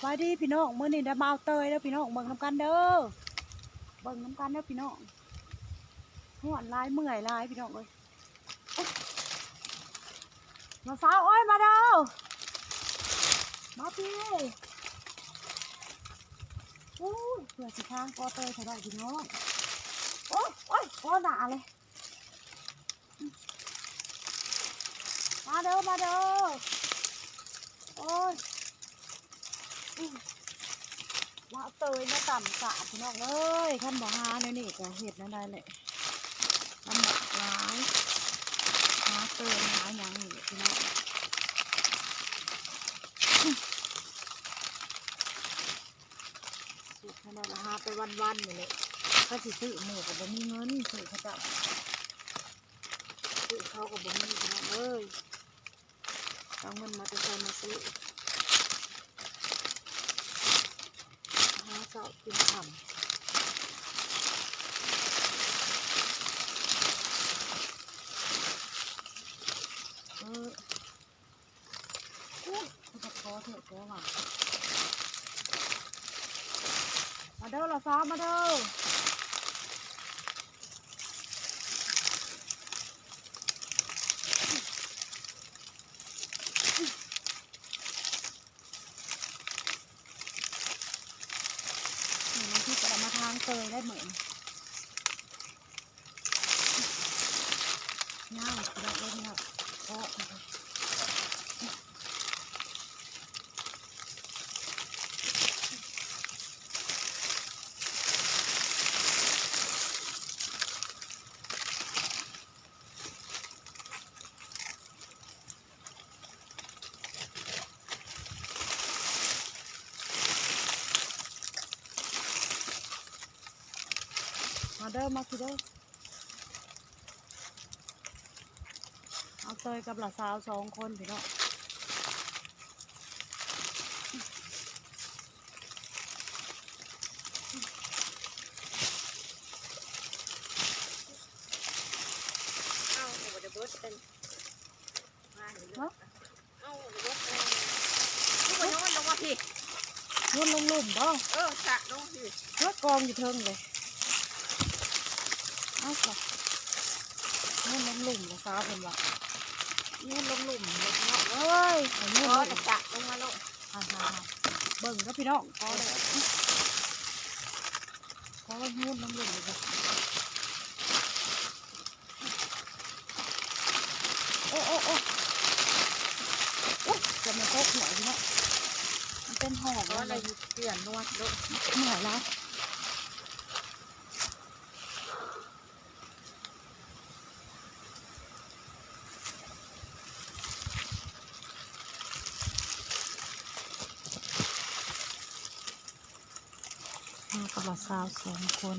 ສະບາຍດີພີ່ນ້ອງ ມື້ນີ້ໄດ້ມາເອົາເຕີຍເດີພີ່ນ້ອງ ເບິ່ງນຳກັນເດີ ເບິ່ງນຳກັນເດີພີ່ນ້ອງ. ຮ້ອນຫຼາຍ ເມື່ອຍຫຼາຍພີ່ນ້ອງເອີຍ. ມາສາວເອີຍ ມາເດີ ມາພີ້. ໂອ້ຍ ເພື່ອຊິທາງກໍເຕີຍເທົ່າໃດພີ່ນ້ອງ. ໂອ້ຍ ໂອ້ຍ ກໍໜ້າເລີຍ. ມາເດີ ມາເດີ. ໂອ້ຍ ມາເຕີຍມາຕຳສາດພີ່ນ້ອງເອີຍ. ຄັນບໍ່ຫາແນວນີ້ກໍເຮັດແນວໃດແຫຼະ ລຳບາກຫຼາຍ ຫາເຕີຍຫາຫຍັງນີ້ພີ່ນ້ອງ. ເຮັດແນວໃດລະ ຫາໄປວັນໆນີ້ແຫຼະ. ຄັນຊິຊື້ໝູກໍບໍ່ມີເງິນຊື້ເຂົາເຈົ້າ ຊື້ເຂົາກໍບໍ່ມີພີ່ນ້ອງເອີຍ. ເອົາເງິນມາແຕ່ໃສມາຊື້ ຫາເຊົ້າກິນຄ່ຳ. ເອີ ໂອ້ຍ ຄືຈະຂໍເຖາະແກວ່າ ມາເດີລະສາວ ມາເດີ. ນີ້ ນ້ອງທິບກໍໄດ້ມາທາງເຕີຍໄດ້ມື້ນີ້ ຍາວ ດອກເລັກນ້ອຍ ເພາະ ມາເດີ ມາພີ້ເດີ ເອົາເຕີຍກັບຫຼານສາວສອງຄົນພີ່ນ້ອງ. ເອົາ ບໍ່ໄດ້ເບິດເປັນ ຮະ ເອົາ ບໍ່ໄດ້ເບິດເປັນ ຄືບໍ່ໂຍນລົງມາພີ້ ໂຍນລົງລຸ່ມບໍ? ເອີ ສະລົງພີ້ ເອົາ ກອງຢູ່ເທິງເລີຍ. ເອົາ ໂຍນລົງລຸ່ມລະສາວເພິ່ນວ່າ ໂຍນລົງລຸ່ມເລີຍພີ່ນ້ອງເອີຍ ໂຍນລົງ ສະລົງມາໂລດ. ຫັ້ນໆໆ ເບິ່ງເດີພີ່ນ້ອງ ຂໍແລ້ວ ຂໍໂຍນລົງລຸ່ມເລີຍ. ໂອ້ ໂອ້ ໂອ້ ໂອ້ຍ ເກືອບມາຕົກຫົວຢູ່ເນາະ ມັນເປັນຫອກ ກໍເລີຍປ່ຽນນວດໂລດ ເມື່ອຍຫຼາຍ. ມາກັບຫຼານສາວສອງຄົນ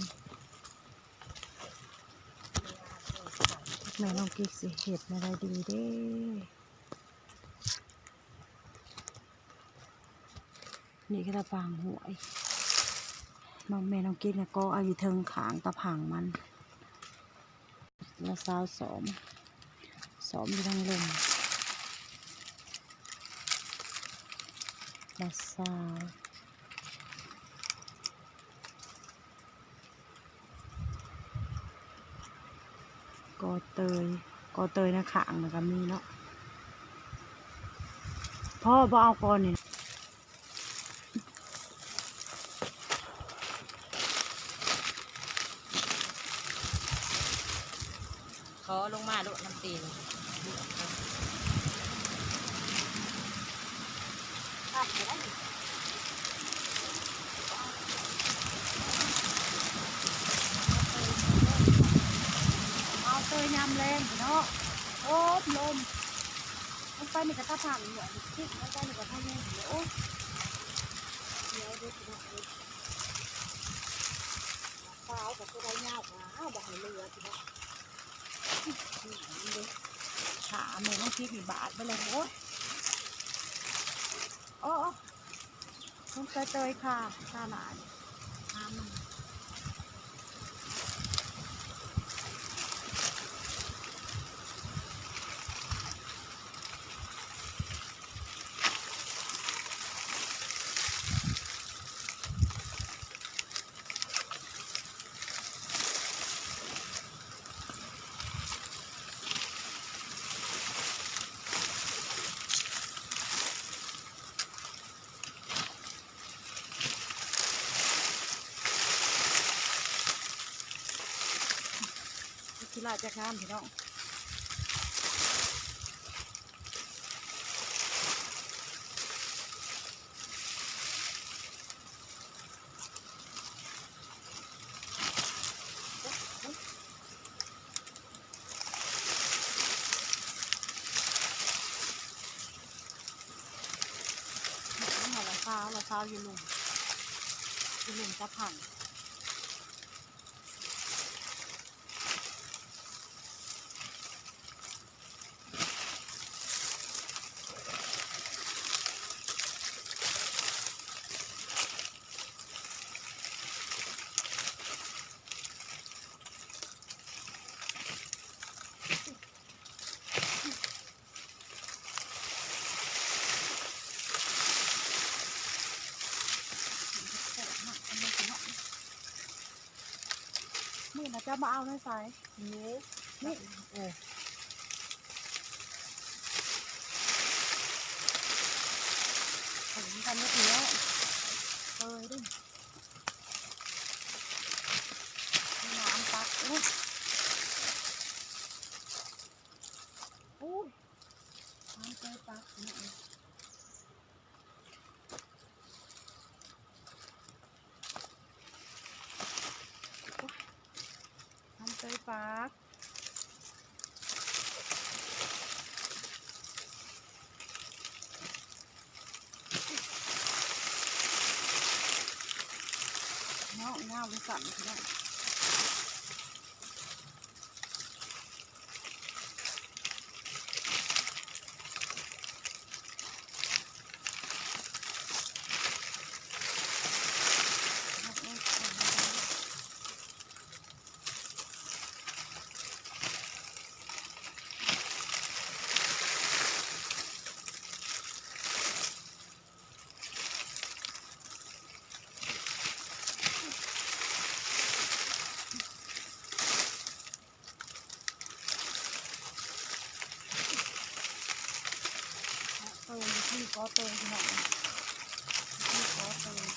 ແມ່ນ້ອງກິກຊິເຮັດແນວໃດດີເດ້. ນີ້ຄືຕາປາງຫ້ວຍ ນ້ອງແມ່ນ້ອງກິກນະ ກໍເອົາຢູ່ເທິງຂ້າງຕາພັງມັນ ລະຊາວສອງ ສອງຢູ່ທາງລຸ່ມ ລະຊາວ ກໍເຕີຍ ກໍເຕີຍນະ ຂ້າງນະກະມີເນາະ ພໍບໍ່ເອົາກ່ອນນີ້. ຂໍລົງມາໂລດ ນ້ຳຕີນ ເອົາເຕີຍຍາມແລງເນາະ ໂອ້ມລົມ. ມັນໄປນີ້ກະຕາພັງເນາະ ມັນໄປນີ້ກະພັງແຮງເນາະ ໂອ້ຍ ດຽວເດີພີ່ນ້ອງເອີຍ ຊາວກະຊິໄດ້ຍາວກວ່າ ບໍ່ໃຫ້ເຫຼືອພີ່ນ້ອງ ຂາແມ່ນ້ອງກິກນີ້ບາດໄປເລີຍ ໂອ້ຍ ໂອ້ ໂອ້ ມັນເຕີຍໆ ຂາ ຂາຫຼາຍ ຂາມັນ. ລາຈາກງາມພີ່ນ້ອງ ເຮົາລະຊາວ ລະຊາວຢູ່ລຸ່ມ ຢູ່ລຸ່ມຕາພັງ. ມື້ໜ້າຈະມາເອົາໃນສາຍ ນີ້ ນີ້ ເອີ ເອົານຳກັນເນາະພີ່ນ້ອງ ເອີ ເດີ ນ້ຳຕັກ ໂອ້ຍ ໂອ້ຍ ນ້ຳເຕີປັກ ນ້ຳເຕີປັກ ເນາະ ຍາວໄປສັ່ນພີ່ນ້ອງ. ເຕີງ ວິທີກໍ່ເຕີງ ພີ່ນ້ອງ ວິທີກໍ່ເຕີງ.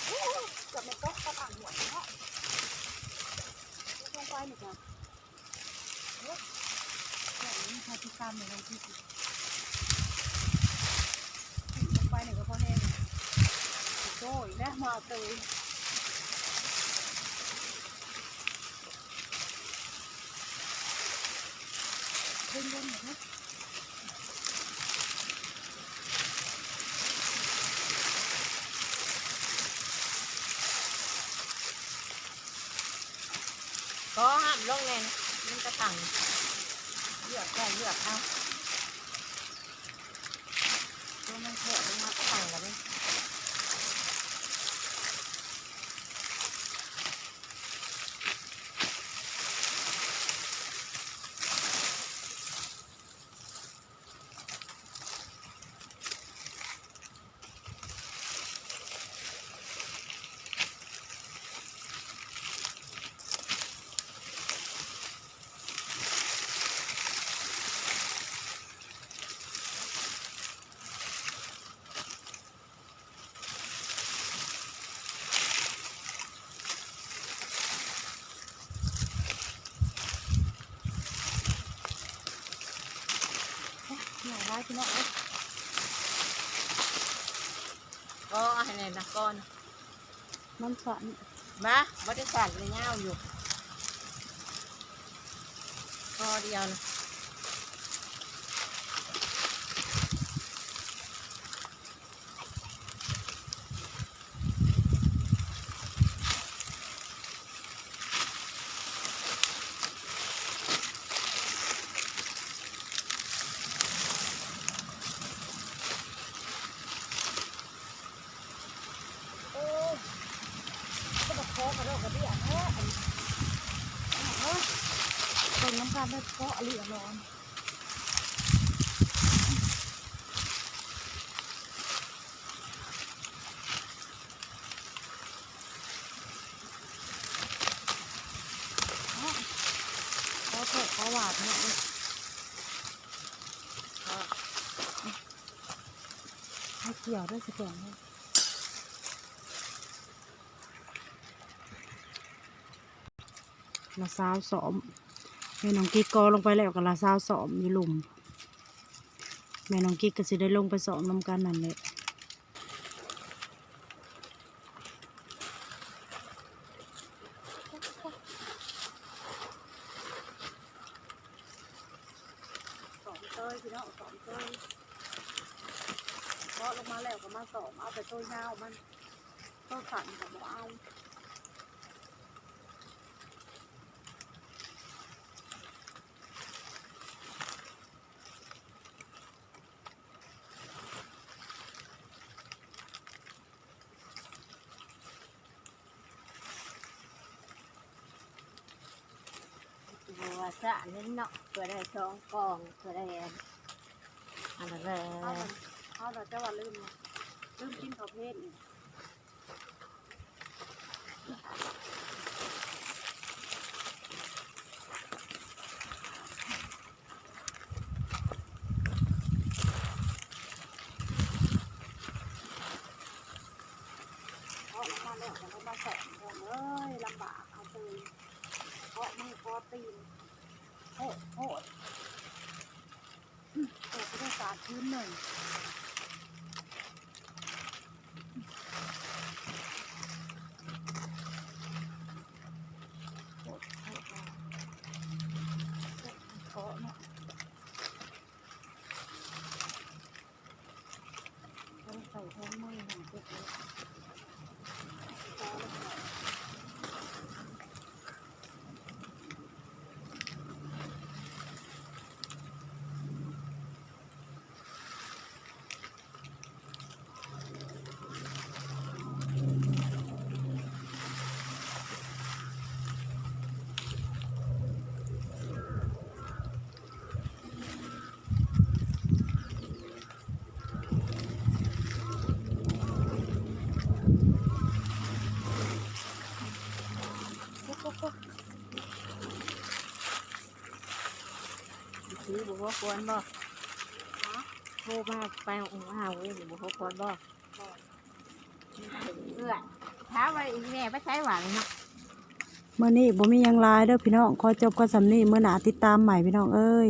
ໂອ້ຍ ເກືອບແມ່ນຕົກຕະຫຼາງຫົວເນາະ ຕົກລົງໄປນີ້ກະ ໂອ້ຍ ແບບນີ້ໃຜຕິດຕາມແມ່ນ້ອງທີ່ ຕົກລົງໄປນີ້ກະພໍແຮງ ໂອ້ຍ ແລ້ວມາເຕີຍ ເບິ່ງເບິ່ງເນາະ. ຂໍຫ້າມລົງແດ່ ມັນກະທັງ ເລືອກໄດ້ເລືອກເອົາ ໂຕມັນແຄບ ມັນມາກະທັງລະນີ້. ຫຼາຍໆ ພີ່ນ້ອງເອີຍ ກໍໃຫ້ແນ່ນະ ກໍນະ ມັນສັ້ນ ມາ ບໍ່ໄດ້ສັ້ນ ຍາວຢູ່ ກໍດຽວນະ. ໂອ້ຍ ເປັນນຳກັນເລີຍ ເພາະອີ່ຫຼີອະຫຼອນ. ຂໍໂທດຂໍຫວາດເນາະ ເອີ. ກ່ຽວເດີ ຊິແກງໃຫ້ ລະຊາວສອມ ແມ່ນ້ອງກິກກໍລົງໄປແລ້ວ ກໍລະຊາວສອມຢູ່ລຸ່ມ ແມ່ນ້ອງກິກກໍຊິໄດ້ລົງໄປສອມນຳກັນນັ້ນແຫຼະ. ສອມເຕີຍພີ່ນ້ອງ ສອມເຕີຍ ເຄາະລົງມາແລ້ວກໍມາສອມ ເອົາແຕ່ໂຕຍາວມັນ ໂຕສັ້ນກໍບໍ່ເອົາ. ບໍ່ວ່າຊະນັ້ນເນາະ ເພື່ອໄດ້ສອງກອງ ເພື່ອໄດ້ອັນ ອັນນັ້ນແຫຼະ ເຮົານະ ເຮົານະ ແຕ່ວ່າລືມ ລືມກິນເຂົ້າເພນອີກ. ເຄາະອອກມາແລ້ວກໍເອົາມາສອມ ພີ່ນ້ອງເອີຍ ລຳບາກເອົາເຕີຍ ເຄາະມືເຄາະຕີນ ໂພດໂພດ. ອືມ ເປີດໄດ້ສາມຄືນໜຶ່ງ ໂພດ ໂພດ ເຄາະເນາະ. ຄືບໍ່ພໍຄວນບໍ່? ຮະ? ໂທມາໄປຫາເວີຍ ບໍ່ພໍຄວນບໍ່? ເອື້ອຍ ຖາມວ່າອີແມ່ໄປໃສຫວານີ້ເນາະ? ມື້ນີ້ບໍ່ມີຫຍັງຫຼາຍເດີພີ່ນ້ອງ ຂໍຈົບກັນສ່ຳນີ້ ມື້ໜ້າຕິດຕາມໃໝ່ພີ່ນ້ອງເອີຍ.